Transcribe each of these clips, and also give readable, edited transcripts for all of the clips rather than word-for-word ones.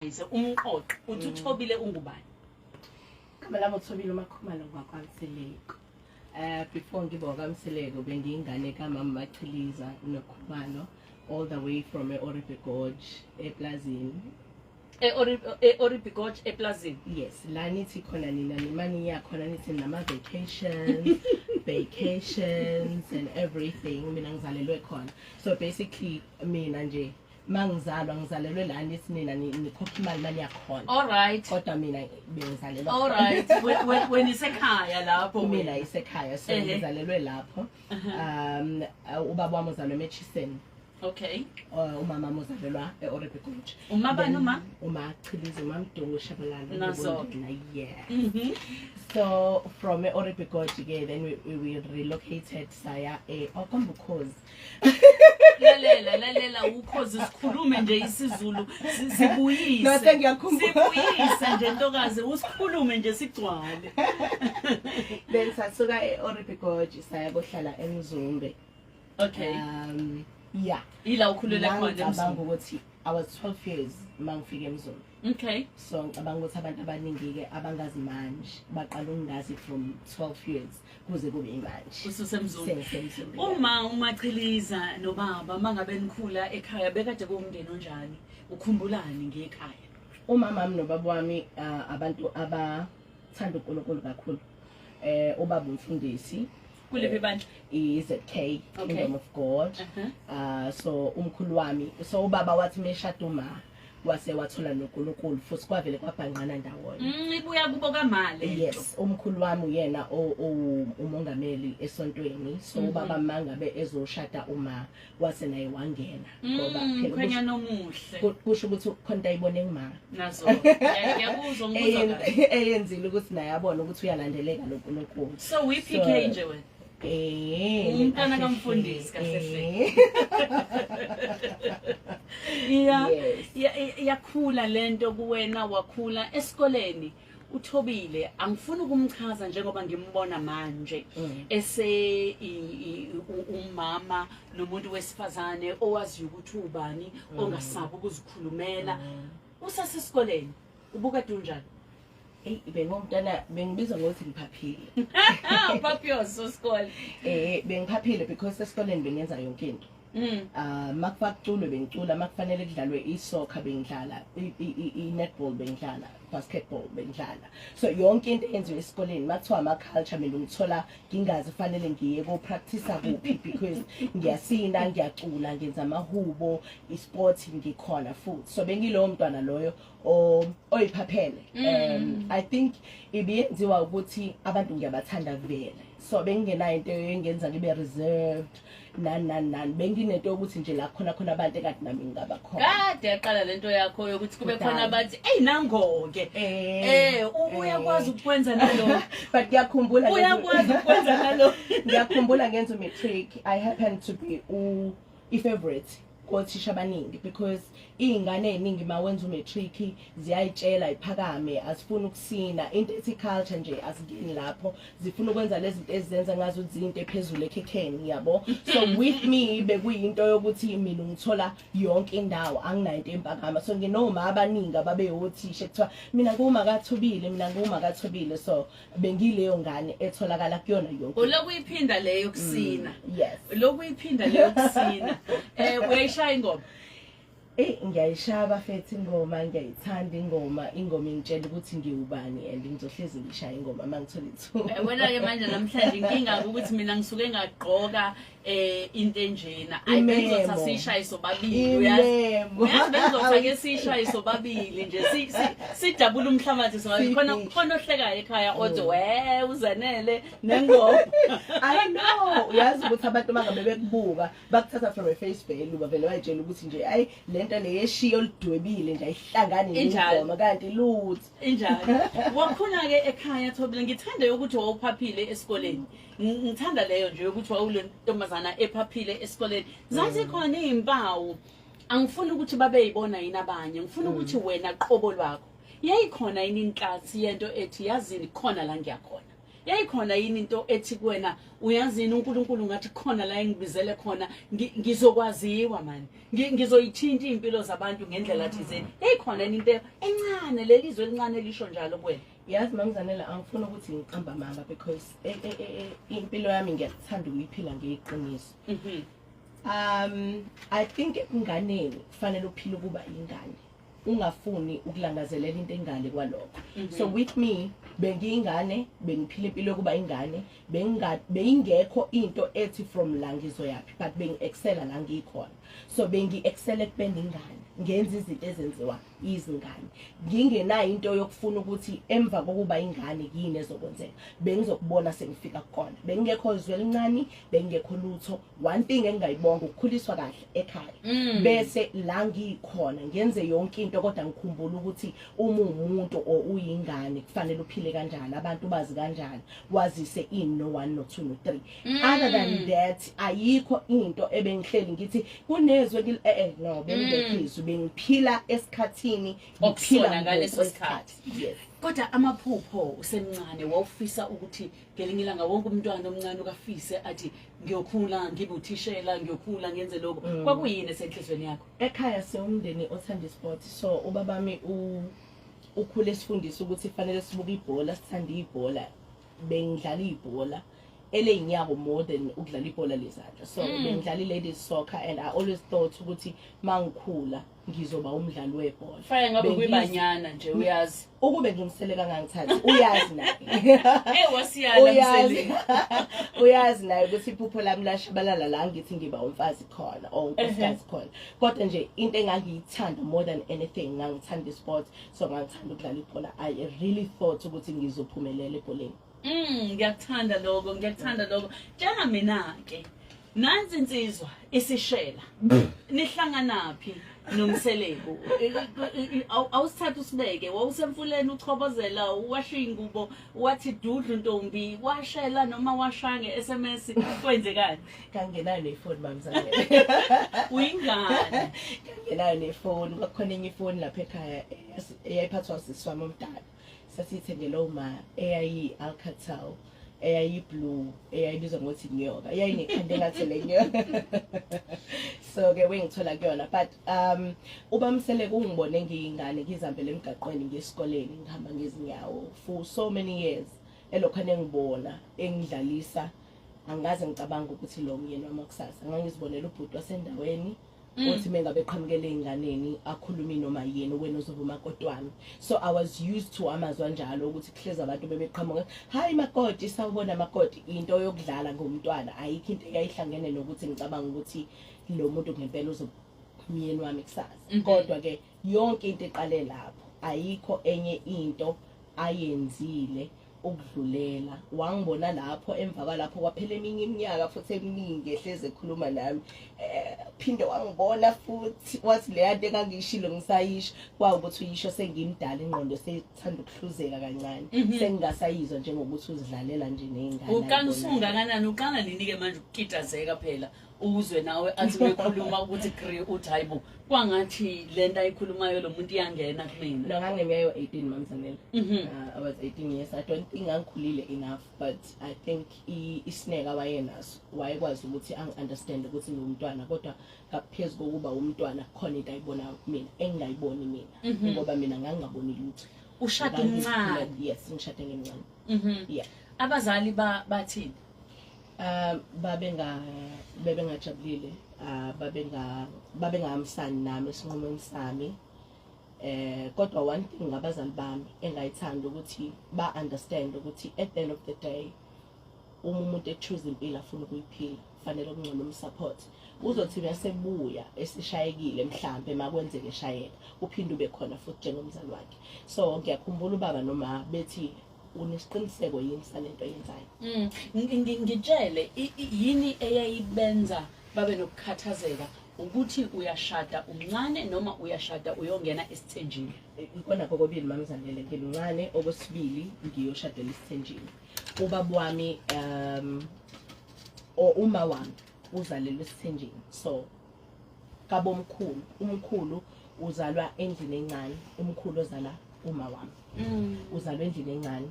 Ngize umqoqo uthi uThobile ungubani? Igama lami uThobile uMakhumalo ngwakwaMseleku. Before ngibe wakwaMseleku bengiyingane kamama Machiliza noKhumalo all the way from e-Oribi Gorge eplazini. E-Oribi Gorge eplazini. Yes, la nithi khona nina nimani yakhona nithi nama vacations, vacations and everything. Mina ngizalelwe khona. So basically mina nje mangizalwa ngizalelwe la nithi nina nikhokha imali mani yakhona. All right. Kodwa mina bengizalelwa All right. Wena isekhaya lapho. Mina isekhaya, so ngizalelwe lapho. Ubaba wami uzalwe eMurchison. Okay. Umama wami uzalelwa e-Oribi Gorge. Uma bani uma? Uma Chiliza, uma Mdungu Shabalala. Nazo. Yeah. So from e-Oribi Gorge ke then we relocated saya e-Okombukhozi. Lalela, lalela, ukhozi sikhulume nje isiZulu, sibuyise. No, sengiyakhumbula. Sibuyise nje ntokazi, usikhulume nje sigcwale. Then sasuka e-Oribi Gorge saya kohlala eMzumbe. Okay. Yeah. Ila ukhulele La khona ngicabanga eMzumbe. ukuthi I was 12 years mangifika eMzumbe. Okay. So ngicabanga ukuthi abantu abaningi ke abangazi manje baqala ukungazi from 12 years kuze kube imanje. Ususemzumbe. Sengisemzumbe. Uma uMachiliza nobaba mangabe nikhula ekhaya bekade kuwumndeni onjani? Ukhumbulani ngekhaya? Umama wami nobaba wami abantu abathanda uNkulunkulu kakhulu. Ubaba umfundisi. Kuliphi ibandla? I-ZK, Okay. Kingdom of God. So umkhulu wami, so ubaba wathi meshada uma wase wathola noNkulunkulu futhi kwavele kwabhanqana ndawonye. Ibuya kubo kamale. Yes, umkhulu wami uyena umongameli esontweni. So ubaba mangabe ezoshada uma wase naye wangena ngoba phela Mkhwenyana omuhle. kusho ukuthi khona into ayibone kuma. Nazo. Ngiyakuzwa, ngikuzwa kahle. Eyenzile ukuthi naye abone ukuthi uyalandeleka noNkulunkulu. So we PK nje wena. Umntwana kamfundisi kahle hle. Yes. Yakhula lento kuwena, wakhula esikoleni uThobile. Angifuni ukumchaza njengoba ngimbona manje ese umama nomuntu wesifazane owaziyo ukuthi ubani, ongasabi ukuzikhulumela. Usasesikoleni ubuka dunjani? Ey, bengumntana bengibizwa ngokuthi ngiphaphile. Uphaphile esikole. Bengiphaphile because esikoleni bengenza yonke into. Makufaka kuculwe bengicula, makufanele kudlalwe isoccer bengidlala, i-netball bengidlala, basketball bengidlala. So yonke into eyenziwe esikoleni makuthiwa ama culture mina ngithola ngingazi fanele ngiye ko practice kuphi because ngiyasina, ngiyacula, ngenza amahubo, isport ngikhona futhi. So bengilowo mntwana loyo oyiphaphele. I think ibiyenziwa ukuthi abantu ngiyabathanda vele. So bengingenayo into engenza ngibe reserved nani nani nani. Benginento yokuthi nje la khona khona abantu ekade nami ngingaba khona. Kade yaqala lento yakho yokuthi kube khona Kudala. abathi ey nangoke. Uyakwazi ukwenza nalo. But ngiyakhumbula Uyakwazi ukwenza nalo. Ngiyakhumbula ngenza matric. I happened to be i favorite kothisha abaningi because izingane eziningi mawenza umatric ziyayitshela iphakame, azifuni ukusina into ethi culture nje, azingeni lapho, zifuna ukwenza lezi zinto ezizenza ngazo izinto ephezulu ekhekheni yabo. So with me bekuyinto yokuthi mina ngithola yonke indawo, anginayo into empakama. So nginoma abaningi ababeyothisha kuthiwa mina nguma kaThobile, mina nguma kaThobile. So bengileyo ngane etholakala kuyona yonke. Lokuyiphinda leyo kusina. Yes. Lokuyiphinda leyo kusina. Uyayishaya ingoma? Ngiyayishaya bafethu ingoma, ngiyayithanda ingoma. Ingoma ingitshela ukuthi ngiwubani and ngizohlezi ngishaya ingoma uma ngithola ithuba. Wena ke manje namhlanje inkinga ukuthi mina ngisuke ngagqoka into enjena. Ayi, bengizothi Imemo. asiyishaye sobabili, uyazi. Imemo. Uyazi bengizothi ake siyishaye sobabili nje, sijabule umhlabathi sobabili. Khona Sibili. khona ohlekayo ekhaya othi we uzanele nengoma. I know, uyazi ukuthi abantu mangabe bekubuka bakuthatha from a face value, bavele bayitshela ukuthi nje ayi lento le yeshiyo oludwebile nje ayihlangani Injalo. nengoma kanti lutho. Injalo. Wakhula ke ekhaya Thobile, ngithanda ukuthi wawuphaphile esikoleni. Ngithanda leyo nje ukuthi wawule ntombazana ephaphile esikoleni. Zazikhona izimpawu. Angifuni ukuthi babe yibona yini abanye, ngifuna ukuthi wena qobo lwakho. Yayikhona yini inhlansi yento ethi yazini khona la ngiyakhona. Yayikhona yini into ethi kuwena, uyazini uNkulunkulu ngathi khona la engibizele khona, ngizokwaziwa mani, ngizoyithinta iy'mpilo zabantu ngendlela thizeni? Yayikhona yini into encane, leli zwe elincane lisho njalo kuwena? Yazi, Mamzanele, angifuni ukuthi ngiqamba amanga because impilo yami ngiyakuthanda ukuyiphila ngeyiqiniso. I think ebunganeni kufanele uphile ukuba ingane, ungafuni ukulangazelela into engale kwalokho. So with me, bengiyingane, bengiphila impilo yokuba ingane, benginga beyingekho into ethi from la ngizoyaphi, but bengi-excela la ngikhona. So bengi-excela ekubeni ingane, ngenza izinto ezenziwa izingane, ngingenayo into yokufuna ukuthi emva kokuba ingane yini ezokwenzeka. Bengizokubona sengifika kukona. Bengingekho zwe elincane, bengingekho lutho. One thing engingayibonga, ukukhuliswa kahle ekhaya, bese la ngikhona ngenze yonke into, kodwa ngikhumbula ukuthi uma uwumuntu or uyingane kufanele uphile kanjani, abantu bazi kanjani, wazise ini, no 1, no 2, no 3. Other than that, ayikho into ebengihleli ngithi kunezwe no, bengekho izwi. Bengiphila esikhathini, ngiphila Okusona ngaleso ngokwesikhathi. Yes. Kodwa amaphupho usemncane, wawufisa ukuthi ngelinye ilanga, wonke umntwana omncane ukafise athi ngiyokhula ngibe uthishela, ngiyokhula ngenze lokho, kwakuyini esenhlizweni yakho? Ekhaya siwumndeni othanda isport, so ubabami ukhule esifundisa ukuthi kufanele sibuke ibhola, sithande ibhola. Bengidlala ibhola eleyinyawo more than ukudlala ibhola lezandla, so bengidlala i-ladies soccer and I always thought ukuthi mangikhula ngizoba umdlali webhola. Fanele ngabe kuyibanyana nje, uyazi. Ukube nje uMseleku angangithathi, uyazi naye. Wasiyala. Uyazi. Mseleku. Uyazi naye ukuthi iphupho lami lashabalala la ngithi ngiba umfazi khona or unkosikazi khona, kodwa nje into engangiyithanda more than anything, ngangithanda isport, so ngangithanda ukudlala ibhola. I really thought ukuthi ngizophumelela ebholeni. Ngiyakuthanda lokho, ngiyakuthanda lokho. Tshela mina ke. Nansi insizwa isishela. Nihlanganaphi noMseleku? Awusithatha usibeke, wawusemfuleni uchobozela, uwasha ingubo, wathi dudlu ntombi, washela noma washaya nge-SMS, kwenzekani? Kangenayo nefoni, mamzane. Uyingane. Kangenayo nefoni. Kwakukhona enye ifoni lapha ekhaya eyayiphathwa usisi wami omdala, sasiyithengele uma, eyayi-Alcatel, eyayi-blue, eyayibizwa ngokuthi inyoka, eyayinekhanda engathi le nyoka. So-ke wengithola kuyona, but ubaMseleku ungibone ngiyingane, ngizihambele emgaqweni ngesikoleni, ngihamba ngezinyawo for so many years, elokhane engibona engidlalisa. Angikaze ngicabanga ukuthi lo myeni wami wakusasa. Ngangizibonela ubhuti wasendaweni othi mengabe eqhamukele ey'nganeni akhulume noma yini, wena uzoba umakoti wami. So I was used to amazwi anjalo, ukuthi kuhlezi abantu bebeqhamuka, "Hayi makoti, sawubona makoti," into yokudlala ngomntwana. Ayikho into eyayihlangene nokuthi ngicabanga ukuthi lo muntu ngempela uzoba umyeni wami kusasa. Kodwa ke yonke into eqale lapho, ayikho enye into ayenzile ukudlulela. Wangibona lapho, emva kwalapho kwaphela eminye iminyaka futhi eminingi ehleze ekhuluma nami, phinde wangibona futhi, wathi leya nto engangiyishilo ngisayisho. Kwawukuthi uyisho sengimdala, ingqondo seyithanda ukuhluzeka kancane, sengingasayizwa njengokuthi uzidlalela nje ney'ngane. Uqala usungakanani? Uqala nini-ke manje ukukitazeka phela, uzwe nawe athi bekhuluma ukuthi gri, uthi hayibo, kwangathi lento ayikhulumayo lo muntu iyangena kumina? No, ngangineminyaka 18, Mamzanele. I was 18 years. I don't think ngangikhulile enough, but I think isineke wayenaso, wayekwazi ukuthi angi-understand ukuthi ngiwumntwana, kodwa ngaphezu kokuba umntwana khona into ayibonayo kumina engingayiboni mina, ngoba mina ngangingaboni lutho. Ushada umncane? Yes, ngishade ngimncane. Yeah. Abazali bathini? Babengajabulile, babengahambisani nami esinqumweni sami, kodwa one thing ngabazali bami engayithanda ukuthi ba understand ukuthi at the end of the day, uma umuntu echoose impilo afuna ukuyiphila, kufanele okungcono umsupport. Uzothi masebuya esishayekile, mhlambe makwenzeke eshayeka, uphinde ube khona futhi njengomzali wakhe. So ngiyakhumbula ubaba noma bethi, "Unesiqiniseko yini salento oyenzayo?" Ngitshele, yini eyayibenza babe nokukhathazeka, ukuthi uyashada umncane noma uyashada uyongena esithenjini? Ikona kokubili, Mamzanele. Ngimncane, okwesibili ngiyoshadela isithenjini. Ubaba wami or uma wami uzalelwe esithenjini, so kabomkhulu, umkhulu uzalwa endlini encane, umkhulu ozala uma wami uzalwa endlini encane.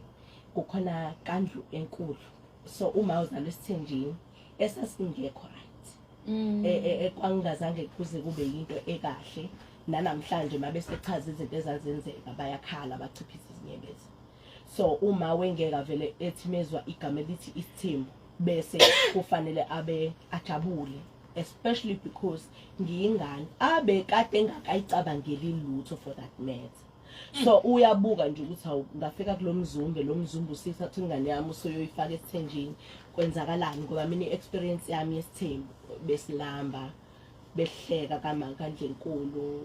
Kukhona kandlu enkulu, so uma uzalwa esithenjini esasingekho right, kwangazange kuze kube yinto ekahle. Nanamhlanje mabe sechaza izinto ezazenzeka, bayakhala, bachiphisa izinyembezi. So uma wengeka vele ethi mezwa igama elithi isithembu, bese kufanele abe ajabule, especially because ngiyingane abe kade engakayicabangeli lutho for that matter. So uyabuka nje ukuthi awu, ngafika kulo mzumbe, lo mzumbe usithatha ingane yami usuyoyifaka esithenjini, kwenzakalani? Ngoba mina i-experience yami yesithembu, besilamba, behleka kama kandlenkulu,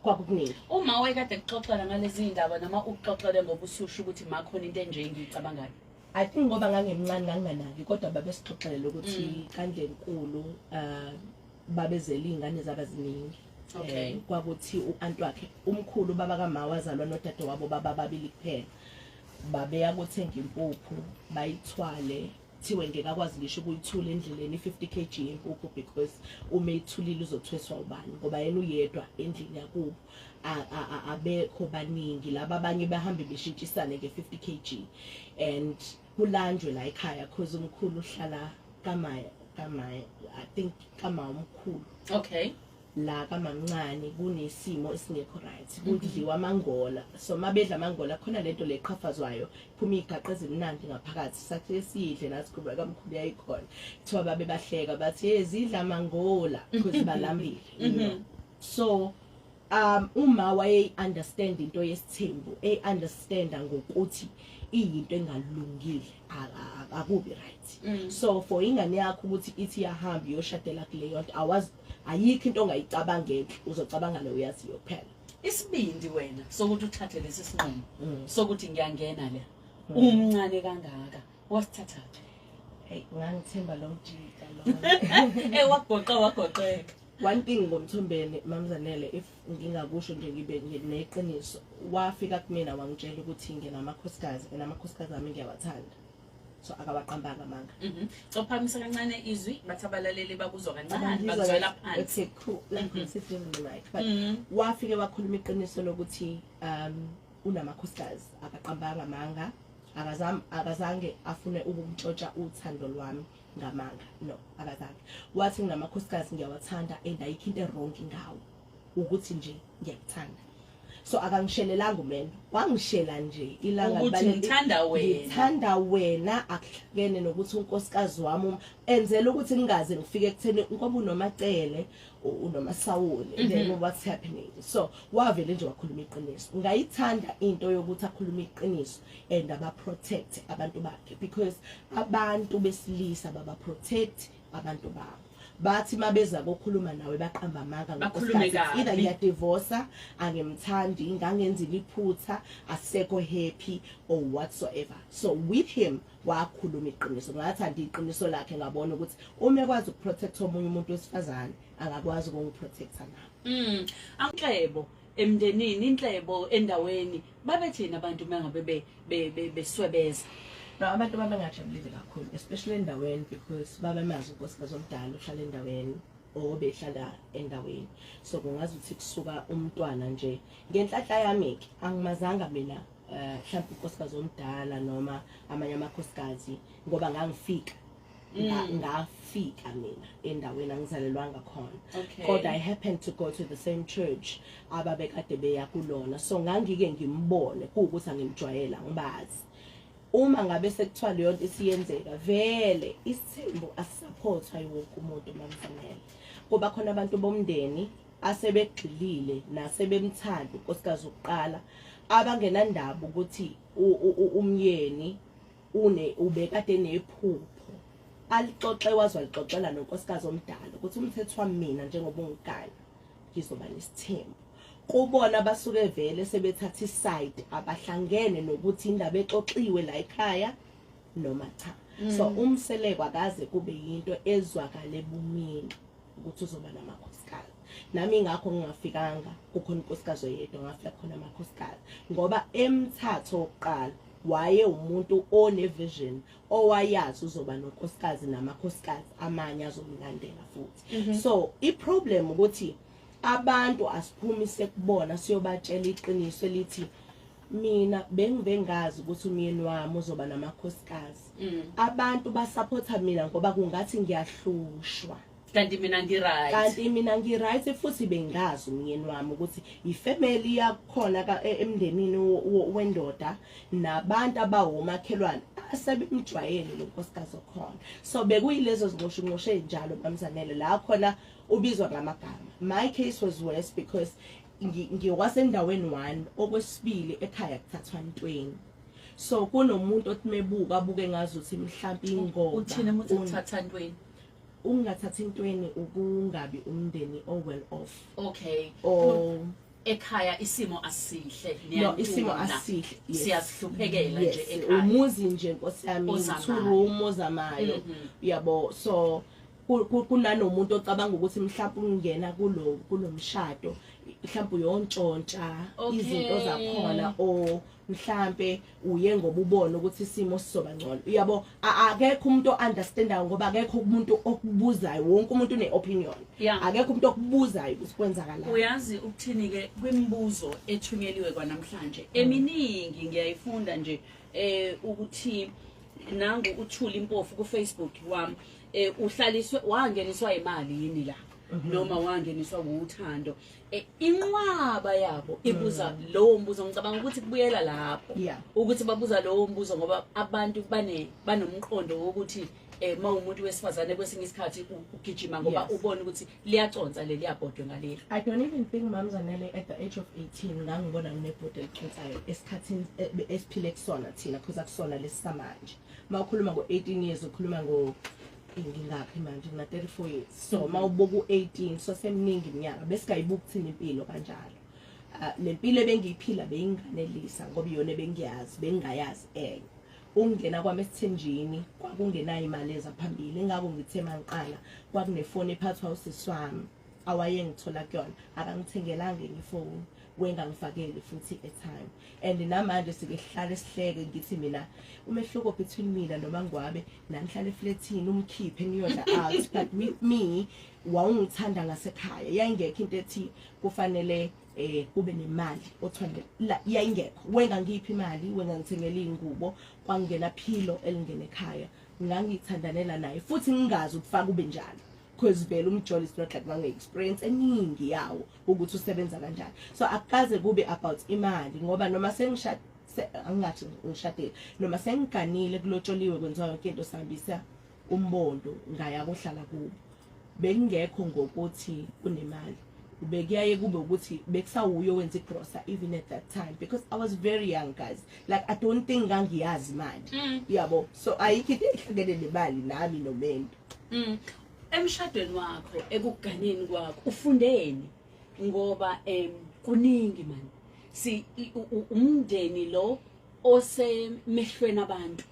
kwakukuningi. Uma wayekade kuxoxela ngalezi ndaba noma ukuxoxele ngoba ususho ukuthi makhona into enje engiyicabangayo? I think ngoba ngangemncane nganginganaki, kodwa babesixoxela ukuthi kandlenkulu babezela iy'ngane zaba ziningi. Kwakuthi u-anti wakhe umkhulu, baba kama, wazalwa nodade wabo baba babili kuphela. Babeya kuthenga impuphu, bayithwale, thiwe ngeke akwazi ngisho ukuyithula endleleni i-50 kg yempuphu, because uma eyithulile uzothweswa ubani, ngoba yena uyedwa endlini yakubo, abekho baningi laba abanye, bahambe beshintshisane nge-50 kg and kulanjwe la ekhaya, cause umkhulu uhlala kamaya kamaya, I think kama umkhulu. La kamamncane kunesimo esingekho right, kudliwa amangola. So mabedla amangola, khona lento leqhafazwayo, phuma igaqa ezimnandi ngaphakathi. Sathi siyidle nathi kuba kamkhulu yayikhona, kuthiwa babe bahleka bathi, "Hey, zidla amangola," because balambile. So uma waye understand into yesithembu, e understanda ngokuthi iyinto engalungile, akubi right. So for ingane yakho ukuthi ithi iyahamba iyoshadela kuleyo nto, awazi, ayikho into ongayicabanga enhle, uzocabanga le uyaziyo kuphela. Isibindi wena sokuthi uthathe lesi sinqumo sokuthi ngiyangena le, umncane kangaka, wasithathaphi? Hey, ngangithemba lo mjita lo. Wagoqa wagoqeka. One thing ngomthombeni, mamzanele, if ngingakusho nje ngibe neqiniso, wafika kumina wangitshela ukuthi nginamakhosikazi and amakhosikazi ami ngiyawathanda, so akawaqambanga amanga. Cophamisa kancane izwi, bathi abalaleli bakuzwa kancane, bakuzwela phansi. Okay, cool, like ngiseduze ne-mic, but wafike wakhuluma iqiniso lokuthi unamakhosikazi, akaqambanga amanga, akazange afune ukumtshontsha uthando lwami ngamanga, no, akazange. Wathi nginamakhosikazi, ngiyawathanda and ayikho into e-wrong ngawo, ukuthi nje ngiyakuthanda. So akangishelelanga umendo, wangishela nje ilanga Ukuthi ngithanda wena. Ngithanda wena, akuhlukene nokuthi unkosikazi wami enzela ukuthi ngingaze ngifike ekutheni ngoba unomacele, unomasawule, then what's happening? So wavele nje wakhuluma iqiniso. Ngayithanda into yokuthi akhulume iqiniso and aba protect abantu bakhe, because abantu besilisa baba protect abantu babo, bathi mabeza kokhuluma nawe baqamba amanga Bakhulume ngonkosikazi. kabi. Either ngiyadivorsa, angimthandi, ngangenzile iphutha, asekho happy or whatsoever. So with him wakhuluma iqiniso, ngathanda iqiniso lakhe, ngabona ukuthi uma ekwazi ukuprotect omunye umuntu wesifazane, angakwazi ukungiprotecta nami. Anhlebo emndenini, inhlebo endaweni, babethini abantu mengabe beswebeza? No, abantu babengajabulile kakhulu, especially endaweni, because babemazi unkosikazi omdala uhlala endaweni, obehlala endaweni. So kungazi ukuthi kusuka umntwana nje. Ngenhlanhla yami-ke angimazanga mina mhlawumbe unkosikazi omdala noma amanye amakhosikazi, ngoba ngangifika ngafika mina endaweni, angizalelwanga khona. Kodwa I happened to go to the same church ababekade beya kulona, so ngangike ngimbone, kuwukuthi angimjwayela, ngibazi. Uma ngabe sekuthiwa leyo nto isiyenzeka vele, isithembu asisupportwa yiwonke umuntu, mamfanele. Kuba khona abantu bomndeni asebegxilile nasebemthanda unkosikazi wokuqala, abangenandaba ukuthi umyeni une ubekade nephupho alixoxe, waze walixoxela nonkosikazi omdala ukuthi umthetho wami mina njengoba ungigana ngizoba nesithembu. Kubona basuke vele sebethatha iside, abahlangene nokuthi indaba exoxiwe la ekhaya noma cha. So umseleko akaze kube yinto ezwakale ebumini ukuthi uzoba namakhosikazi. Nami ingakho ngingafikanga kukhona unkosikazi oyedwa, ngafika khona amakhosikazi, ngoba emthatho wokuqala waye umuntu one vision, owayazi uzoba nonkosikazi namakhosikazi amanye azomlandela futhi. So i-problem ukuthi abantu asiphumi sekubona siyobatshela iqiniso elithi Mina bengibengazi ukuthi umyeni wami uzoba namakhosikazi. Abantu basupporta mina ngoba kungathi ngiyahlushwa. Kanti mina ngi-right. Kanti mina ngi-right, futhi bengazi umyeni wami ukuthi ifamily yakhona emndenini wendoda nabantu abawomakhelwane asebemjwayele lo nkosikazi okhona. So bekuyilezo zinqoshunqosho ey'njalo, Mamzanele, la khona ubizwa ngamagama. My case was worse because ngiwasendaweni one, okwesibili ekhaya kuthathwa ntweni, so kunomuntu othi mebuka abuke ngazuthi mhlawumbe ingoba Uthini uma uthi kuthatha ntweni? Ukungathathi intweni ukungabi umndeni o well off. Or ekhaya isimo asihle. No, isimo asihle, yes. Siyazihluphekela nje ekhaya. Umuzi nje, nkosi yami. Ozamayo. Two room ozamayo. Yabo, so kunanomuntu ocabanga ukuthi mhlawumbe ungena kulo mshado mhlawumbe uyontshontsha izinto zakhona, or mhlambe uye ngoba ubona ukuthi isimo sizoba ngcono, uyabo. Akekho umuntu o-understandayo ngoba akekho umuntu okubuzayo, wonke umuntu une-opinion. Akekho umuntu okubuzayo ukuthi kwenzakalani. Uyazi ukuthini-ke, kwimibuzo ethunyeliwe kwanamhlanje eminingi ngiyayifunda nje ukuthi nangu uthula impofu ku-Facebook wami, uhlaliswe wangeniswa imali yini la noma wangeniswa uthando? Inqwaba yabo ibuza lowo mbuzo. Ngicabanga ukuthi kubuyela lapho ukuthi babuza lowo mbuzo ngoba abantu banomqondo wokuthi mawumuntu wesifazane kwesinye isikhathi ugijima ngoba ubona ukuthi liyaconsa leli yabhodwe ngaleli. I don't even think, Mamzanele, at the age of 18 ngangibona nginebhodi eliconsayo esikhathini esiphile kusona thina, because akusona lesisamanje. Mawukhuluma ngo-18 years, ukhuluma ngo ngingaphi manje, ngina 34 years, so mawubuka u-18, so seminingi iminyaka besingayibuki thina impilo kanjalo. Le mpilo ebengiyiphila beyinganelisa ngoba iyona ebengiyazi, bengingayazi enye. Ukungena kwami esithenjini kwakungenayo imali ezaphambili, ingakho ngithe mangiqala kwakunefoni ephathwa usisi wami awayengithola kuyona, akangithengelanga enye ifoni, wengangifakeli futhi airtime. And namanje sike sihlale sihleke, ngithi mina umehluko between mina noma ngwabe nanihlala efletini umkhiphe niyodla out, but with me wawungithanda ngasekhaya, yayingekho into ethi kufanele kube nemali othwande la, yayingekho. Wengangiphi imali, wengangithengela iy'ngubo, kwangena philo elingena ekhaya, ngangithandanela naye futhi ngingazi ukufaka ube njalo, because vele umjolo is not like ngange-experience eningi yawo ukuthi usebenza kanjani. So akukaze kube about imali ngoba noma sengishade, angingathi ngishadile, noma sengiganile, kulotsholiwe, kwenziwa yonke into, sihambisa umbondo, ngaya kohlala kubo, bekungekho ngokuthi kunemali. Bekuyaye kube ukuthi bekusawuyo wenza igrosa even at that time, because I was very young, guys. Like, I don't think ngangiyazi imali, yabo. So ayikho into ehlangene nemali nami nomendo. Emshadweni wakho, ekuganeni kwakho, ufundeni? Ngoba kuningi man. Si umndeni lo osemehlweni abantu.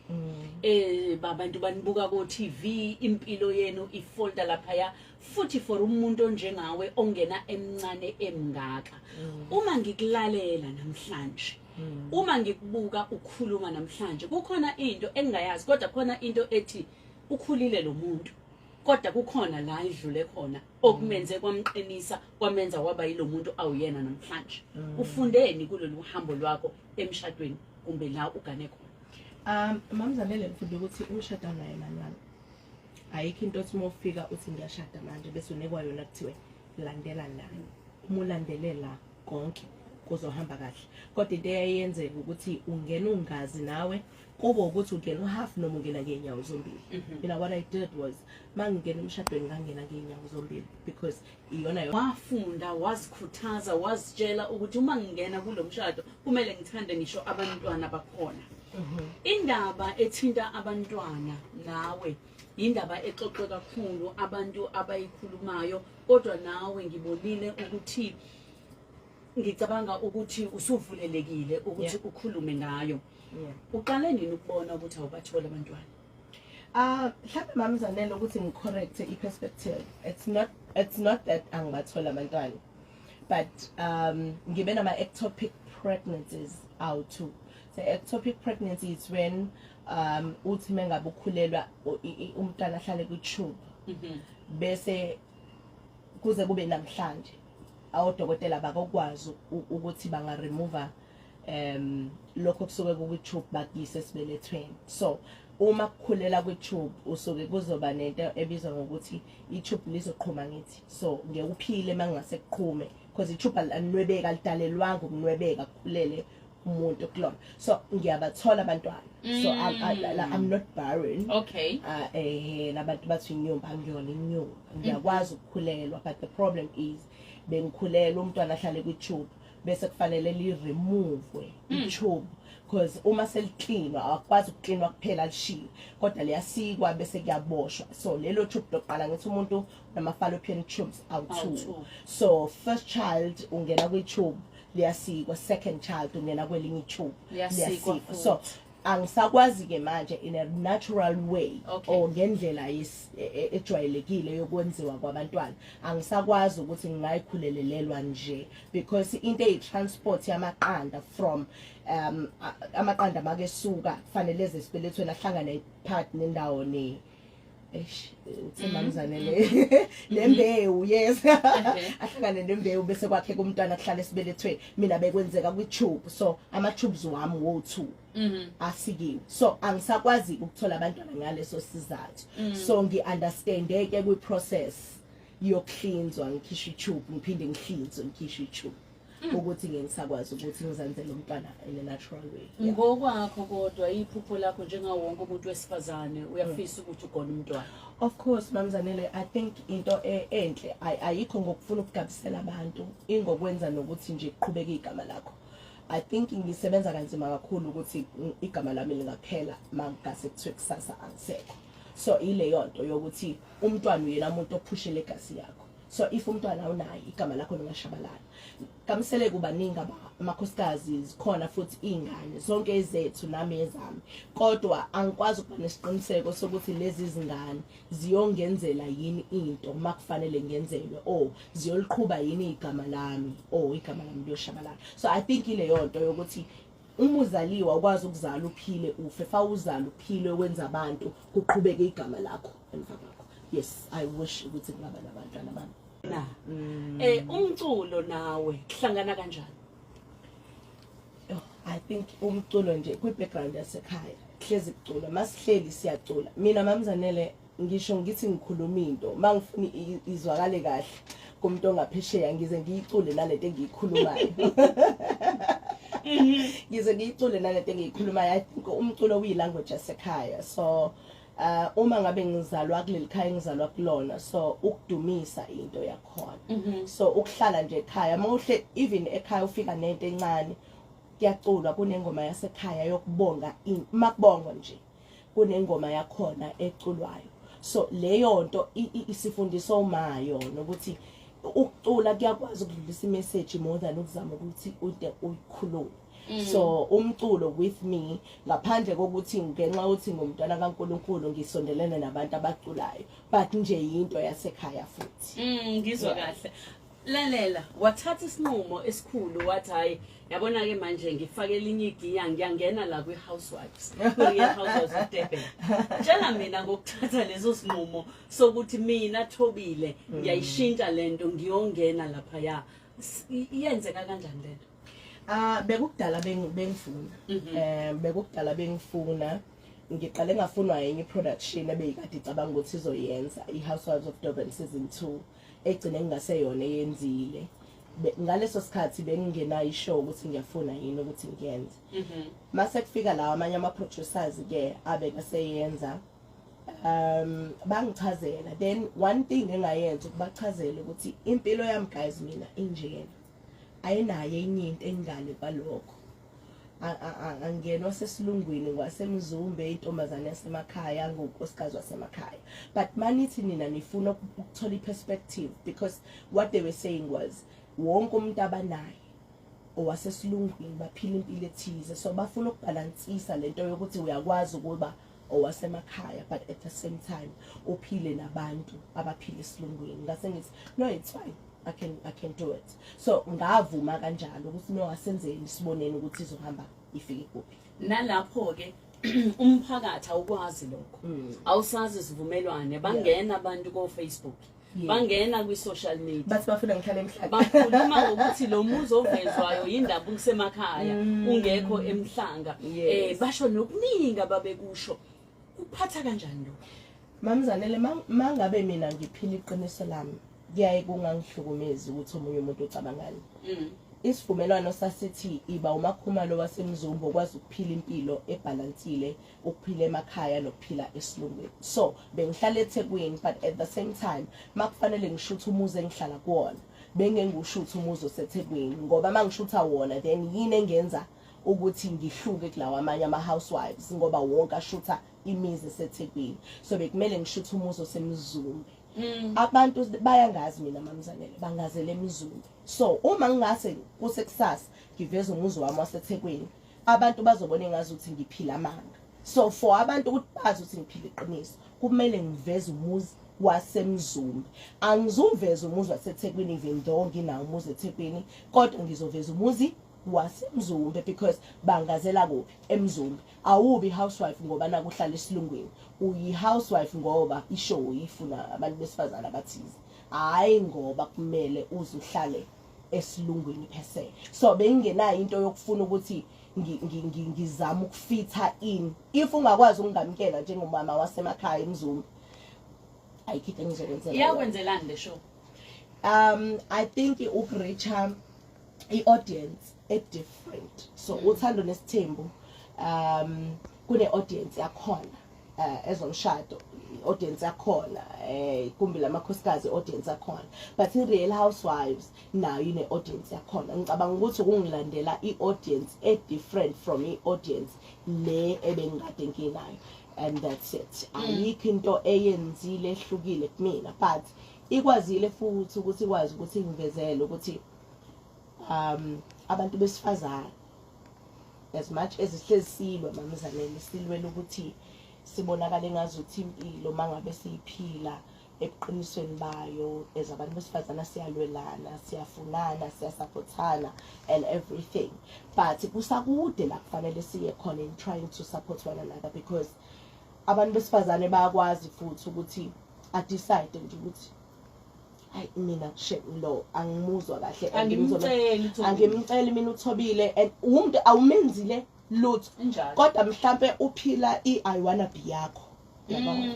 Babantu banibuka ko TV, impilo yenu ifolda lapha, futhi for umuntu onjengawe ongena emncane emngaka. Uma ngikulalela namhlanje, uma ngikubuka ukhuluma namhlanje, kukhona into engingayazi, kodwa khona into ethi ukhulile lo muntu, kodwa kukhona la idlule khona okumenze kwamqinisa, kwamenza waba yilo muntu awuyena namhlanje. Ufundeni kulolu hambo lwakho emshadweni kumbe la ugane khona? Mamzanele, ngifunde ukuthi umshado awunayo manual. Ayikho into othi uma ufika uthi ngiyashada manje bese unikwa yona kuthiwe landela la. Uma ulandelela konke kuzohamba kahle. Kodwa into eyayenzeka ukuthi ungena ungazi nawe, kube ukuthi ungena uhalf noma ungena ngeenyawo zombili. Mina, what I did was, mangingena emshadweni ngangena ngeenyawo zombili because iyona yona Wafunda, wazikhuthaza, wazitshela ukuthi uma ngingena kulo mshado kumele ngithande ngisho abantwana bakhona. Indaba ethinta abantwana nawe indaba exoxwe kakhulu, abantu abayikhulumayo, kodwa nawe ngibonile ukuthi ngicabanga ukuthi usuvulelekile ukuthi ukhulume ngayo. Uqale nini ukubona ukuthi awubatholi abantwana? Ah, mhlawumbe, Mamzanele, ukuthi ngicorrect i-perspective. It's not that angibathola abantwana. But ngibe nama ectopic pregnancies out too. So ectopic pregnancy is when uthi mengabe ukhulelwa umntwana ahlale ku tube bese kuze kube namhlanje awodokotela bakokwazi ukuthi banga remove Lokho kusuke kukwi-tube, bakuyise esibelethweni. So uma kukhulela kwi-tube, usuke kuzoba nento ebizwa ngokuthi i-tube lizoqhuma, ngithi so ngeke uphile mangase kuqhume, because i-tube alinwebeka, alidalelwanga ukunwebeka kukhulele umuntu kulona. So ngiyabathola abantwana, so I'm not barren. Labantu bathi inyumba, angiyona inyumba, ngiyakwazi ukukhulelwa, but the problem is bengikhulelwa, umntwana ahlale kwi-tube, bese kufanele li-remove i-tube, because uma seliklinwa awakwazi ukuklinwa kuphela lishiwe, kodwa liyasikwa bese kuyaboshwa. So lelo tube lokuqala, ngithi umuntu nama-fallopian tubes awu-two. Awu-two. So first child ungena kwi-tube, liyasikwa. Second child ungena kwelinye i-tube, Liyasikwa liyasikwa. So angisakwazi-ke manje in a natural way or ngendlela ejwayelekile yokwenziwa kwabantwana, angisakwazi ukuthi ngingayikhulelelelwa nje, because into eyi-transport yamaqanda from amaqanda makesuka kufanele eze esibelethweni, ahlangane phakathi nendawo ne, eish, uthe mamzane, le nembewu, yes, ahlangane nembewu bese kwakhe kumntwana kuhlala esibelethweni. Mina bekwenzeka kwi-tube, so ama-tubes wami wo-two asikiwe, so angisakwazi ukuthola abantwana ngaleso sizathu. So ngi-understande-ke kwi-process yokuhlinzwa, ngikhishwe i-tube, ngiphinde ngihlinzwe, ngikhishwe i-tube, ukuthi ngeke ngisakwazi ukuthi ngizenzele umntwana in a natural way, yeah. Ngokwakho kodwa, iphupho lakho njengawo wonke umuntu wesifazane, uyafisa ukuthi ugone umntwana? Of course, Mamzanele, I think into enhle ayikho ngokufuna ukugabisela abantu, ingokwenza nokuthi nje kuqhubeke igama lakho. I think ngisebenza kanzima kakhulu ukuthi igama lami lingaphela mangase kuthiwe kusasa angisekho. So ileyo nto yokuthi umntwana uyena umuntu ophusha legacy yakho. So if umntwana awunaye, igama lakho lingashabalala. Kamsele kubaningi amakhosikazi zikhona futhi iy'ngane zonke ezethu nami ezami, kodwa angikwazi ukuba nesiqiniseko sokuthi lezi zingane ziyongenzela yini into uma kufanele ngenzelwe, or ziyoliqhuba yini igama lami, or igama lami liyoshabalala. So I think ileyo nto yokuthi uma uzaliwa, ukwazi ukuzala uphile, ufe fa uzala uphile, wenza abantu kuqhubeke igama lakho emva kwakho. Yes, I wish ukuthi kungaba nabantwana bami. Na umculo nawe kuhlangana kanjani? Oh, I think umculo nje kwi-background yasekhaya hlezi kuculwa, masihleli siyacula. Mina mamzanele, ngisho ngithi ngikhuluma into, mangifuna izwakale kahle kumuntu ongaphesheya, ngize ngiyicule nalento engiyikhulumayo, ngize ngiyicule nalento engiyikhulumayo. I think umculo uyi-language yasekhaya. So uma ngabe ngizalwa kuleli khaya engizalwa kulona, so ukudumisa into yakhona. So ukuhlala nje ekhaya, mawuhle even ekhaya ufika nento encane, kuyaculwa, kunengoma yasekhaya yokubonga, makubongwa nje kunengoma yakhona eculwayo. So leyo nto isifundisa uma yona ukuthi ukucula kuyakwazi ukudlulisa imessage more than ukuzama ukuthi ude uyikhulume. So umculo with me, ngaphandle kokuthi ngenxa yokuthi ngumntwana kaNkuluNkulu ngisondelene nabantu abaculayo, but nje yinto yasekhaya futhi. Ngizwa kahle. Lalela, wathatha isinqumo esikhulu, wathi hayi, yabona ke manje ngifake elinye igiya, ngiyangena la kwi-Housewives, kwi-Housewives of Durban. Tshela mina ngokuthatha leso sinqumo sokuthi mina Thobile ngiyayishintsha lento, ngiyongena laphaya. Iyenzeka kanjani lento? Ah, bekukudala bengifuna. Bekukudala bengifuna. Ngiqale ngafunwa enye production ebeyikade icabanga ukuthi izoyenza iHousewives of Durban season 2, egcine ngingaseyona eyenzile. Ngaleso sikhathi bengingenayo ishow ukuthi ngiyafuna yini ukuthi ngiyenze. Mase kufika lawa amanye ama producers ke abeka seyenza, bangichazela. Then one thing engayenza ukubachazela ukuthi impilo yami, guys, mina injena, ayinayo enye into engale kwalokho. Angenwa sesilungwini, ngwasemzumbe, intombazane yasemakhaya, ngunkosikazi wasemakhaya, but manithi nina nifuna ukuthola i-perspective, because what they were saying was wonke umuntu abanaye owasesilungwini baphila impilo ethize, so bafuna ukubhalansisa lento yokuthi uyakwazi ukuba owasemakhaya but at the same time uphile nabantu abaphila esilungwini. Ngase ngithi no, it's fine, I can do it. So ngavuma kanjalo ukuthi no, asenzeni, siboneni ukuthi izohamba ifike kuphi. Nalapho ke umphakathi awukwazi lokho, awusazi isivumelwane, bangena abantu ko Facebook. Bangena kwi-social media. Bathi bafuna ngihlale emhlanga. Bakhuluma ngokuthi lo muzi ovezwayo yindaba usemakhaya, ungekho emhlanga. Basho nokuningi ababekusho. Kuphatha kanjani lokho? Mamzanele, mangabe mina ngiphila iqiniso lami, kuyaye kungangihlukumezi ukuthi omunye umuntu ucabangani. Isivumelwano sasithi iba uMakhumalo waseMzumbe okwazi ukuphila impilo ebhalansile, ukuphila emakhaya nokuphila esilungwini. So bengihlala eThekwini, but at the same time makufanele ngishuthe umuzi engihlala kuwona, bengengushuthe umuzi oseThekwini, ngoba mangishutha wona then yini engenza ukuthi ngihluke kulawa amanye ama-housewives, ngoba wonke ashutha imizi eseThekwini. So bekumele ngishuthe umuzi oseMzumbe. Abantu bayangazi mina, Mamzanele, bangazele eMzumbe. So uma ngingase kusekusasa ngiveze umuzi wami waseThekwini, abantu bazobona engazuthi ngiphila amanga. So for abantu ukuthi bazi ukuthi ngiphila iqiniso, kumele ngiveze umuzi waseMzumbe. Angizuveza umuzi waseThekwini, even though nginawo umuzi eThekwini, kodwa ngizoveza umuzi waseMzumbe because bangazela kuphi? EMzumbe. Awubi housewife ngoba nakuhlala esilungwini, uyi-housewife ngoba ishow ifuna abantu besifazane abathize, hhayi ngoba kumele uze uhlale esilungwini per se. So bengingenayo into yokufuna ukuthi ngizame ukufitha in. If ungakwazi ukungamukela njengomama wasemakhaya eMzumbe, ayikho into engizokwenzela yona. Iyakwenzelani le show? I think ukureacha i-audience e-different. So Uthando Nesithembu kune audience yakhona, Ezomshado i-audience yakhona, Ikumbi Lamakhosikazi i-audience yakhona, but i-Real Housewives nayo ine-audience yakhona. Ngicabanga ukuthi ukungilandela i-audience e-different from i-audience le ebengikade nginayo, and that's it. Ayikho into eyenzile ehlukile kumina, but ikwazile futhi ukuthi ikwazi ukuthi ngivezele ukuthi abantu besifazane, as much as sihlezi silwa, Mamzanele, silwela ukuthi sibonakale ngazuthi impilo mangabe siyiphila ebuqinisweni bayo as abantu besifazana siyalwelana, siyafunana, siyasupportana and everything, but kusakude la kufanele siye khona in trying to support one another, because abantu besifazane bayakwazi futhi ukuthi a-decide nje ukuthi hayi, mina she lo angimuzwa kahle and Angimceli uThobile. Angimceli mina uThobile, and umuntu awumenzile lutho, Injalo. kodwa mhlambe uphila i-I wanna be yakho, yabo.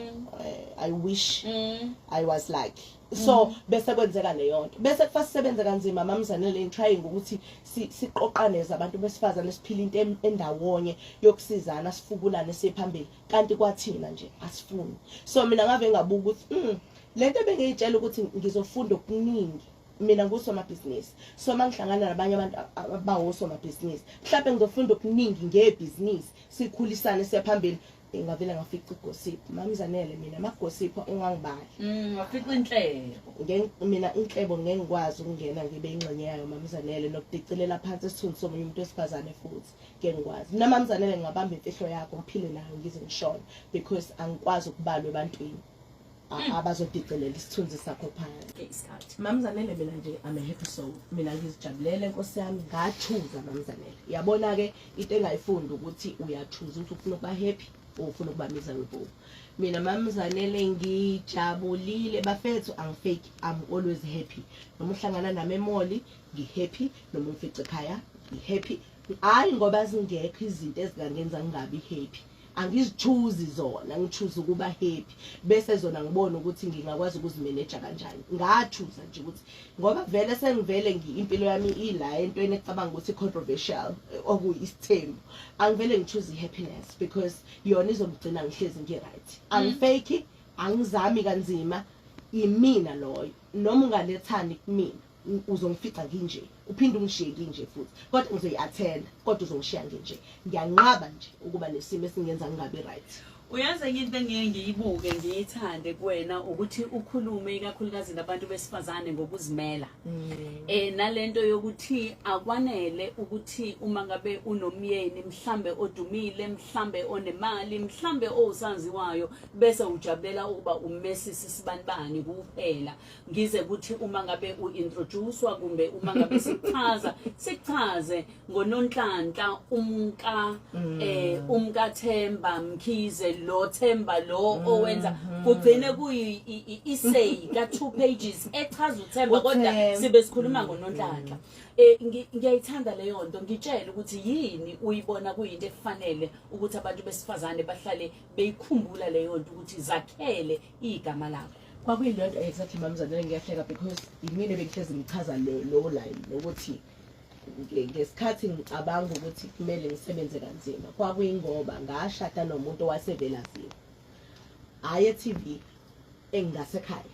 I wish I was like so, bese kwenzeka leyo nto, bese kufa sisebenze kanzima, Mamzanele, in trying ukuthi siqoqane zabantu besifazane, siphile into endawonye yokusizana, sifukulane siye phambili, kanti kwathina nje asifuni. So mina ngave ngabuka ukuthi lento ebengiyitshela ukuthi ngizofunda okuningi, mina ngusomabhizinisi, so mangihlangana nabanye abantu abawosomabhizinisi mhlawumbe ngizofunda okuningi ngebhizinisi, sikhulisane siye phambili, ngavele ngafica igossip, Mamzanele. Mina amagossip ungangibali. Wafica inhlebo. Mina inhlebo ngeke ngikwazi ukungena ngibe ingxenye yayo, Mamzanele, nokudicilela phansi isithunzi somunye umuntu wesifazane futhi ngeke ngikwazi. Mina, Mamzanele, ngingabamba imfihlo yakho ngiphile nayo ngize ngishone, because angikwazi ukubalwa ebantwini abazodicilela isithunzi sakho phansi. Ke isikhathi. Mamzanele, mina nje I'm a happy soul. Mina ngizijabulele, nkosi yami, ngachuza, Mamzanele. Yabona-ke into engayifunda ukuthi uyachuza ukuthi ufuna ukuba happy or ufuna ukuba miserable. Mina, Mamzanele, ngijabulile bafethu, angifake, I'm always happy. Noma uhlangana nami e-mall ngi-happy, noma ungifice ekhaya ngi-happy, hhayi ngoba zingekho izinto ezingangenza ngingabi happy. Angizichuzi zona, ngichuza ukuba happy, bese zona ngibona ukuthi ngingakwazi ukuzimeneja kanjani. Ngachuza nje ukuthi ngoba vele sengivele impilo yami ila entweni ecabanga ukuthi controversial, okuyisithembu, angivele ngichuze i-happiness because yona izongigcina ngihlezi ngi-right. Angifake, angizami kanzima, imina loyo. Noma ungalethani kumina, uzongifica nginje, uphinde ungishiye nginje futhi, kodwa ngizoyi-attenda, kodwa uzongishiya nginje. Ngiyanqaba nje ukuba nesimo esingenza ngingabi right. Uyazi enye into engiye ngiyibuke ngiyithande kuwena ukuthi ukhulume ikakhulukazi nabantu besifazane ngokuzimela. Nalento yokuthi akwanele ukuthi uma ngabe unomyeni mhlambe odumile, mhlambe onemali, mhlambe owusaziwayo, bese ujabulela ukuba uMrs Sibanibani kuphela. Ngize kuthi uma ngabe uintroducewa kumbe uma ngabe sikuchaza, sikuchaze ngoNonhlanhla umka umkaThemba Mkhize. Lo Themba lo owenza kugcine kuyi essay ka 2 pages echaza uThemba, kodwa uThemba. sibe sikhuluma ngoNonhlanhla. Ngiyayithanda leyo nto. Ngitshele ukuthi yini uyibona kuyinto efanele ukuthi abantu besifazane bahlale beyikhumbula leyo nto, ukuthi zakhele igama lakho. Kwakuyilento exactly, mamzanele. Ngiyahleka because yimina bengihlezi ngichaza lo line lokuthi ngesikhathi ngicabanga ukuthi kumele ngisebenze kanzima, kwakuyingoba ngashada nomuntu owasevelaziwe, hhayi e-TV, engasekhaya.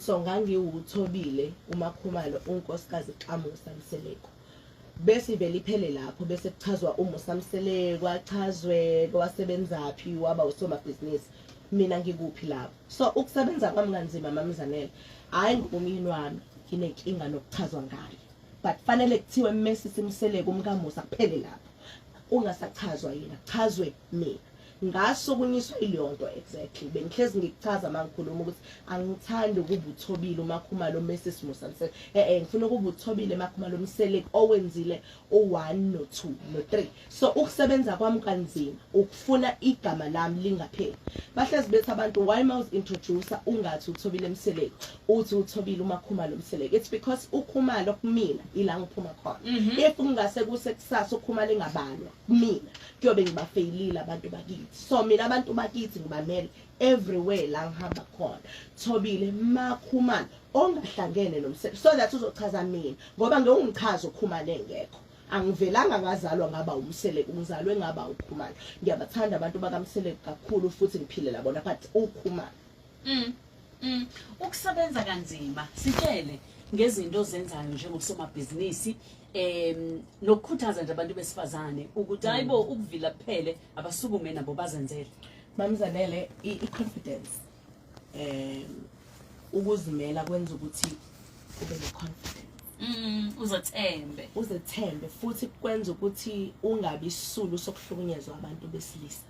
So ngangiwuThobile uMakhumalo, unkosikazi kaMusa Mseleku, bese ivele iphele lapho, bese kuchazwa uMusa Mseleku, achazwe wasebenzaphi, waba usomabhizinisi, mina ngikuphi lapho. So ukusebenza kwami kanzima, mamzanele, hhayi ngoba umyeni wami nginenkinga nokuchazwa ngaye, but fanele kuthiwe Mrs Mseleku umkaMusa, kuphele lapho, ungasachazwa yena, kuchazwe mina. Ngasukunyiswa ileyo nto exactly. Bengihlezi ngikuchaza uma ngikhuluma ukuthi angithandi ukuba uThobile uMakhumalo Mrs Musa Mseleku, ngifuna ukuba uThobile Makhumalo Mseleku owenzile u-1 no-2 no-3. So ukusebenza kwami kanzima ukufuna igama lami lingapheli. Bahlezi bethi abantu, why ma uzi-introduce ungathi uThobile Mseleku, uthi uThobile uMakhumalo Mseleku? It's because uKhumalo kumina ila ngiphuma khona. If kungase kuse kusasa uKhumalo engabalwa kumina, kuyobe ngibafeyilile abantu bakithi. So mina abantu bakithi ngibamele everywhere la ngihamba khona. Thobile Makhumalo ongahlangene noMseleku, so that uzochaza mina, ngoba ngeke ungichaze uKhumalo engekho. Angivelanga ngazalwa ngaba uMseleku, ngizalwe ngaba uKhumalo. Ngiyabathanda abantu bakaMseleku kakhulu futhi ngiphilela bona, but uKhumalo. Ukusebenza kanzima, sitshele ngezinto ozenzayo njengosomabhizinisi nokukhuthaza nje abantu besifazane ukuthi hayibo, ukuvila kuphele, abasukume nabo bazenzele. Mamzanele, i-confidence, ukuzimela kwenza ukuthi ube ne-confidence. Uzethembe. Uzethembe, futhi kwenza ukuthi ungabi isisulu sokuhlukunyezwa abantu besilisa.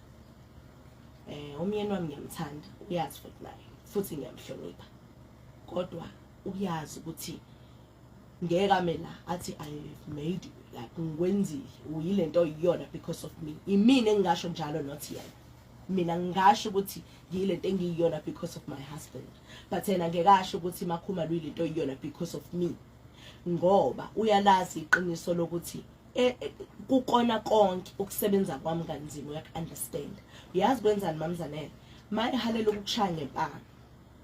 Umyeni wami ngiyamthanda, uyazi futhi naye, futhi ngiyamhlonipha, kodwa uyazi ukuthi ngeke ame la athi I have made you, like ngikwenzile uyilento oyiyona because of me. Imina engingasho njalo, not yena. Mina ngingasho ukuthi ngiyilento engiyiyona because of my husband, but yena ngeke asho ukuthi Makhumalo uyilento oyiyona because of me, ngoba uyalazi iqiniso lokuthi kukona konke ukusebenza kwami kanzima uyaku-understand. Uyazi kwenzani, mamzanele? Mayehalela ukukushaya ngempama,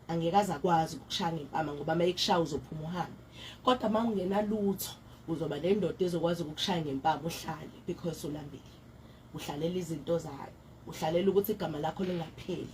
angeke aze akwazi ukukushaya ngempama, ngoba uma ekushaya uzophuma uhambe. Kodwa uma ungenalutho, uzoba nendoda ezokwazi ukukushaya ngempama uhlale, because ulambile, uhlalela izinto zayo, uhlalela ukuthi igama lakho lingapheli,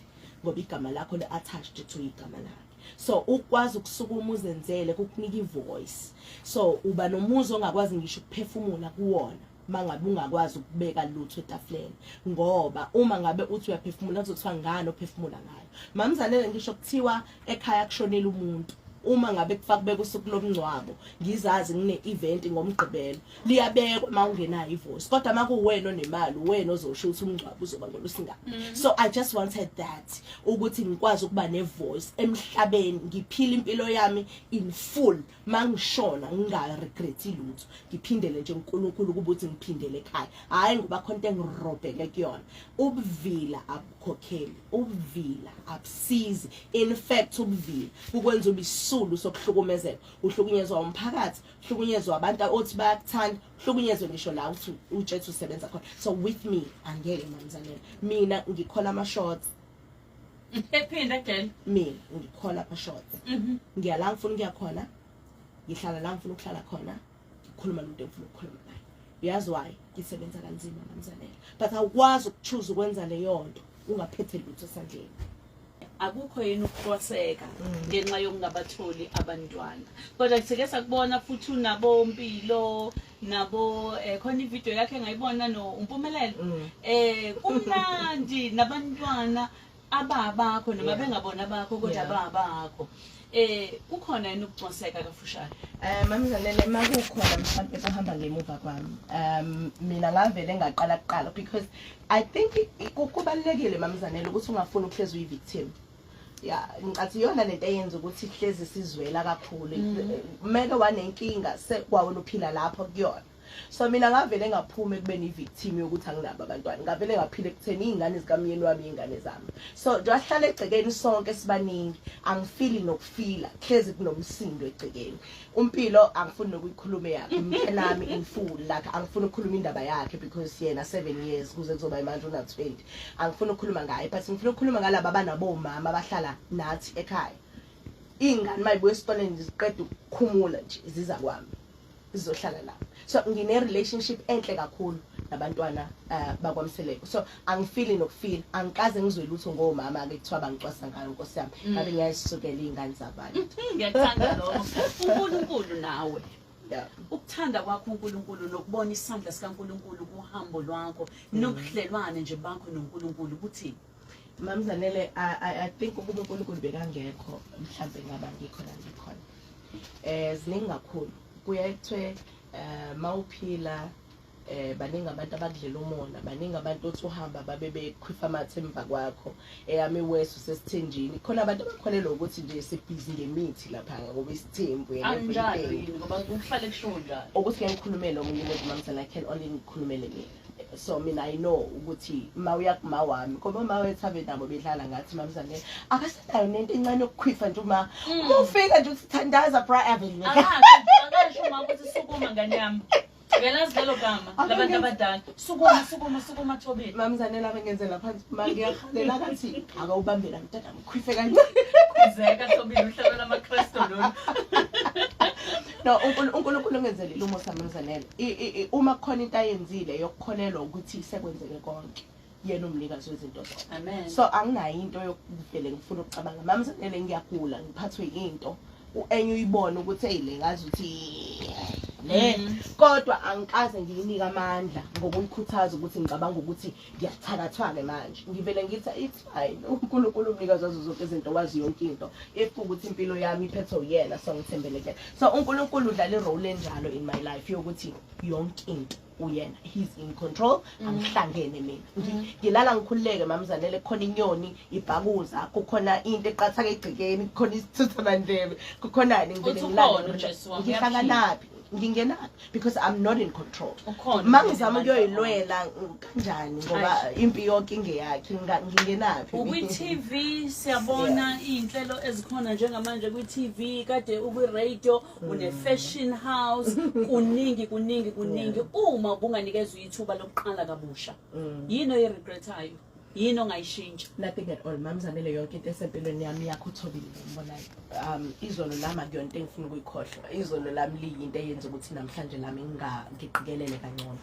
ngoba igama lakho li-attached to igama lakhe. So ukwazi ukusukuma uzenzele kukunika i-voice. So uba nomuzi ongakwazi ngisho ukuphefumula kuwona mangabe ungakwazi ukubeka lutho etafuleni, ngoba uma ngabe uthi uyaphefumula kuzothiwa ngani ophefumula ngayo. Mamzanele, ngisho kuthiwa ekhaya kushonile umuntu, uma ngabe kufaka kubeka usuku lomngcwabo, ngizazi ngine-event ngoMgqibelo, liyabekwa uma ungenayo i-voice. Kodwa uma kuwena onemali, uwena ozosho ukuthi umngcwabo uzoba ngolwesingaki. So I just wanted that, ukuthi ngikwazi ukuba ne-voice emhlabeni, ngiphile impilo yami in full, mangishona nginga-regreti lutho, ngiphindele nje uNkulunkulu kuba ukuthi ngiphindele ekhaya, hhayi ngoba khona into engirobheke kuyona. Ubuvila abukhokheli, ubuvila abusizi. In fact, ubuvila kukwenza ube isisulu sokuhlukumezeka. Uhlukunyezwa umphakathi, uhlukunyezwa abantu othi bayakuthanda, uhlukunyezwe ngisho la uthi utshethe usebenza khona. So with me angeke, mamzanele, mina ngikhola ama-shots. Ephinda again. Mina ngikhola ama-shots. Ngiya la ngifuna ukuya khona, ngihlala la ngifuna ukuhlala khona, ngikhuluma nomuntu engifuna ukukhuluma naye. Uyazi why? Ngisebenza kanzima, mamzanele, but awukwazi uku-choose ukwenza leyo nto ungaphethe lutho esandleni. Akukho yini ukucwaseka ngenxa yokungabatholi abantwana? Kodwa sike sakubona futhi unabo Mpilo nabo, khona ividiyo yakhe engayibona no uMpumelelo, kumnandi nabantwana ababakho noma bengabona bakho, kodwa ababakho. Kukhona yini ukucwaseka, kafushane? Mamzanele, makukhona mhlampe kuhamba ngemuva kwami. Mina ngavele ngaqala kuqala because I think kubalulekile, mamzanele, ukuthi ungafuni ukuhlezi uyi-victim. Ya, ngicathi iyona lento eyenza ukuthi hlezi sizwela kakhulu. Meke wanenkinga sekwawena uphila lapho kuyona. So mina ngavele ngaphuma ekubeni i-victim yokuthi anginabo abantwana, ngavele ngaphila ekutheni iy'ngane zikamyeni wami iy'ngane zami. So nje ahlala egcekeni sonke sibaningi, angifili nokufila, hlezi kunomsindo egcekeni. Umpilo angifuni nokuyikhuluma yakhe, umntanami in full, like angifuni ukukhuluma indaba yakhe because yena 7 years kuze kuzoba manje una 20, angifuni ukukhuluma ngaye, but ngifuna ukukhuluma ngalaba abanabomama abahlala nathi ekhaya. Iy'ngane mayibuya esikoleni ziqeda ukukhumula nje ziza kwami zizohlala la. So ngine relationship enhle kakhulu nabantwana bakwaMseleku, so angifili nokufila, angikaze ngizwe lutho ngomama ke kuthiwa bangicwasa ngayo. Nkosi yami, ngabe ngiyayisukela iy'ngane zabantu. Ngiyakuthanda lokho. UNkulunkulu nawe, ukuthanda kwakho uNkulunkulu nokubona isandla sikaNkulunkulu kuhambo lwakho nobudlelwane nje bakho noNkulunkulu kuthini? Mamzanele, I think ukuba uNkulunkulu bekangekho, mhlambe ngaba ngikho la ngikhona. Ziningi kakhulu. Kuyaye kuthiwe mawuphila baningi abantu abakudlela umona, baningi abantu othi uhamba babe bekhwifa amathe emva kwakho. Eyami wesu sesithenjini, khona abantu abakholelwa ukuthi nje sibhizi ngemithi lapha ngoba isithembu and Anjalo everything. yini? Ngoba kuhlale kushiwo njalo. Ukuthi ngeke ngikhulumele omunye umuntu, mamzana, I can only ngikhulumele mina. So mina I know ukuthi ma uya kuma wami, ngoba uma wethu ave nabo bedlala ngathi, mamzane, akasenayo nento encane yokukhwifa nje. Uma ufika nje uthi thandaza bra avenue. Akasho uma ukuthi sukuma ngane yami. Uyalazi lelo gama labantu abadala, sukuma, sukuma, sukuma Thobile. Mamzane, laba ngenzela phansi, ma ngiyahalela kathi akawubambela mntana mkhwife kancane. Khuzeka Thobile, uhlelo lamaKristu lolu. No, uNkulunkulu ungenzelile umusa, mamzanele. Uma kukhona into ayenzile yokukholelwa ukuthi sekwenzeke konke, yena umnikazi wezinto zonke. Amen. So anginayo into yokuvele ngifuna ukucabanga, mamzanele, ngiyagula, ngiphathwe into enye uyibone ukuthi hey, le ngazi ukuthi le, kodwa angikaze ngiyinike amandla ngokuyikhuthaza ukuthi ngicabanga ukuthi ngiyathakathwa-ke manje. Ngivele ngithi it's fine, uNkulunkulu umnikazi wazo zonke izinto, wazi yonke into. If kuwukuthi impilo yami iphethwe uyena, so ngithembele kuyena. So uNkulunkulu udlala i-role enjalo in my life yokuthi yonke into uyena, he's in control, angihlangene mina. Ngilala ngikhululeke, mamzanele. Kukhona inyoni ibhakuza, kukhona into eqathaka egcekeni, kukhona isithuthamandlebe, kukhonani, ngivele Uthi ngilale ukhona ngikhululeke. uJesu wami, Ngihlanganaphi, ngingenaphi? Because I'm not in control. Ukhona Ma ngizama uNkulunkulu. ukuyoyilwela kanjani ngoba impi yonke ingeyakhe? Ngingenaphi? Ukwi-TV siyabona iy'nhlelo ezikhona njengamanje kwi-TV, kade ukwi-radio, une-fashion house, kuningi kuningi kuningi. Uma ubunganikezwa ithuba lokuqala kabusha, yini oyi-regret-ayo, yini ongayishintsha? Nothing at all, mamzanele. Yonke into esempilweni yami yakho uthobile ngibonayo. Izolo lami akuyona into engifuna ukuyikhohlwa. Izolo lami liyinto eyenza ukuthi namhlanje lami ngiqikelele kangcono.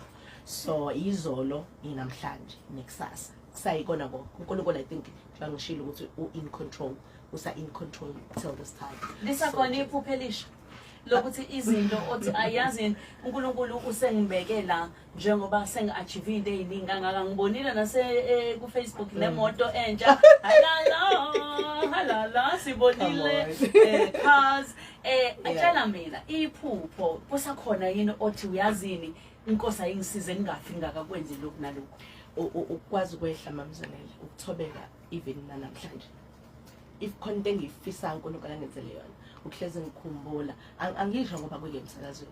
So izolo, inamhlanje, nekusasa kusayikona konke uNkulunkulu. I think njengoba ngishilo ukuthi u-in control, usa-in control till this time. Lisakhona iphupho elisha lokuthi izinto othi ayazi uNkulunkulu usengibeke la njengoba sengi-achieve into ey'ningi kangaka? Ngibonile nase ku-Facebook nemoto entsha, halala halala, sibonile. Come on. Cars. Tshela mina, iphupho kusakhona yini othi uyazini, inkosi ayingisize ngingafi ngingakakwenzi lokhu nalokhu? Ukwazi ukwehla, mamzanele, ukuthobeka. Even nanamhlanje, if khona into engiyifisayo uNkulunkulu angenzele yona, ukuhlezi ngikhumbula. Angisho ngoba kuke emsakazweni,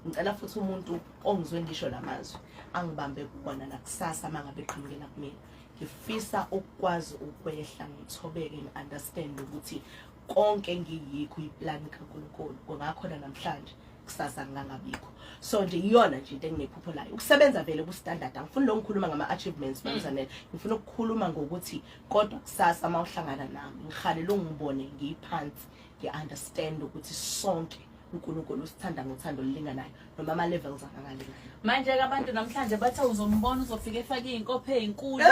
ngicela futhi umuntu ongizwe ngisho lamazwi angibambe kuwona nakusasa uma ngabe eqhamukela kumina. Ngifisa ukukwazi ukwehla, ngithobeke, ngi-understand ukuthi konke engiyikho iplani kaNkulunkulu. Kungakhona namhlanje, kusasa ngingangabikho. So nje iyona nje into enginephupho layo, ukusebenza vele ku-standard. Angifuni lo ngikhuluma ngama-achievements, mamzanele. Ngifuna ukukhuluma ngokuthi kodwa kusasa uma uhlangana nami, ngihalela ungibone ngiyiphansi, ngi-understand ukuthi sonke uNkulunkulu usithanda ngothando olulinganayo noma ama-levels angangalingani. Manje-ke abantu namhlanje bathe uzombona uzofika efake iy'nkopho ey'nkulu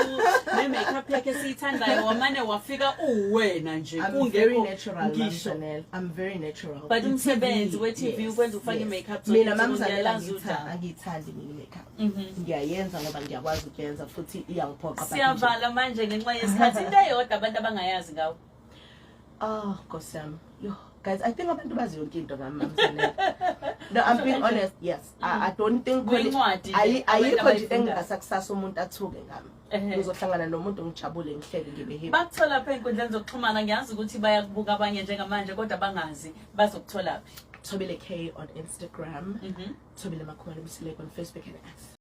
ne-makeup yakhe esiyithandayo, wamane wafika uwena nje. I'm very Kungekho natural, ngisho. Mamzanele. I'm very natural. But umsebenzi we-TV Yes, ukwenza ufake yes. i-makeup, Mina, so Mamzanele, ngiyalazi udaba. angiyithandi mina i-makeup. Ngiyayenza ngoba ngiyakwazi ukuyenza futhi iyangiphoqa, but nje- Siyavala manje ngenxa yesikhathi. Into eyodwa abantu abangayazi ngawo? Oh, Nkosi yami. Yo, guys, I think abantu bazi yonke into ngami, Mamzanele. No, I'm being honest. Yes. I don't think Kuyincwadi nje, Ayi, abantu ayikho nje into abayifundayo. engingasakusasa umuntu athuke ngami. Ngizohlangana nomuntu ngijabule, ngihleke, ngibe happy. Bakuthola phi ey'nkundleni zokuxhumana? Ngiyazi ukuthi bayakubuka abanye njengamanje kodwa bangazi, bazokuthola phi? Thobile K on Instagram. Thobile Makhumalo Mseleku on Facebook and X.